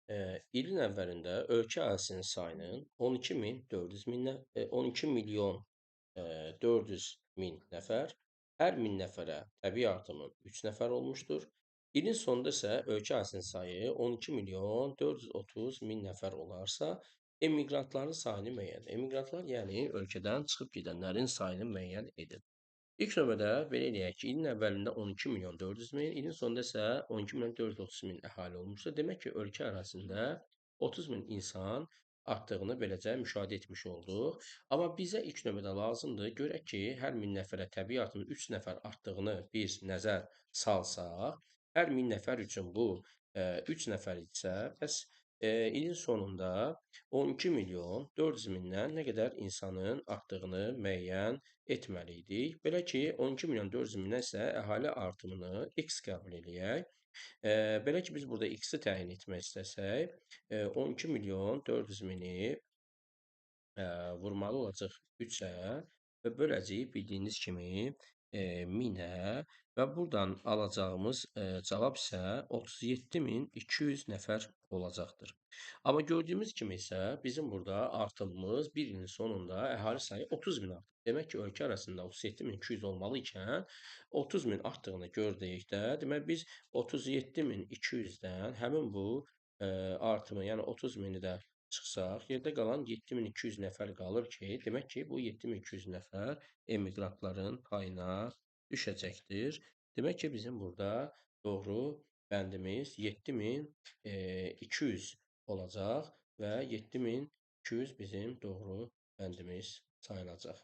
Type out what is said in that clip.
İlin əvvəlində ölkə əhalisinin sayının 12 milyon 400 min nəfər, hər 1000 nəfərə təbii artımın 3 nəfər olmuşdur. İlin sonunda isə ölkə əhalisinin sayı 12 milyon 430 min nəfər olarsa, emiqrantların sayını müəyyən edin. Emiqrantlar, yəni ölkədən çıxıb gedənlərin sayını müəyyən edin. İlk növbədə belə eləyək ki, ilin əvvəlində 12 milyon 400 min, ilin sonunda isə 12 milyon 430 min əhali olmuşdur. Demək ki, ölkə ərazisində 30 min insan artdığını beləcə müşahidə etmiş olduq. Amma bizə ilk növbədə lazımdır, görək ki, hər 1000 nəfərə təbii artımın 3 nəfər artdığını biz nəzər salsaq, hər 1000 nəfər üçün bu 3 nəfər isə, bəs ilin sonunda 12 milyon 400 mindən nə qədər insanın artdığını müəyyən etməliydik. Belə ki, 12 milyon 400 mindən isə əhali artımını x qəbul eləyək. Belə ki, biz burada x-i təyin etmək istəsək, 12 milyon 400 mini vurmalı olacaq 3-ə və böləcəyik bildiyiniz kimi 1000-ə və buradan alacağımız cavab isə 37.200 nəfər olacaqdır. Amma gördüyümüz kimi isə bizim burada artımımız bir ilin sonunda əhali sayı 30 min artıb. Demək ki, ölkə arasında 37.200 olmalı ikən 30 min artdığını gördükdə, demək biz 37.200-dən həmin bu artımı, yəni 30 mini də çıxsaq, yerdə qalan 7200 nəfər qalır ki, demək ki, bu 7200 nəfər emiqrantların payına düşəcəkdir. Demək ki, bizim burada doğru bəndimiz 7200 olacaq və 7200 bizim doğru bəndimiz sayılacaq.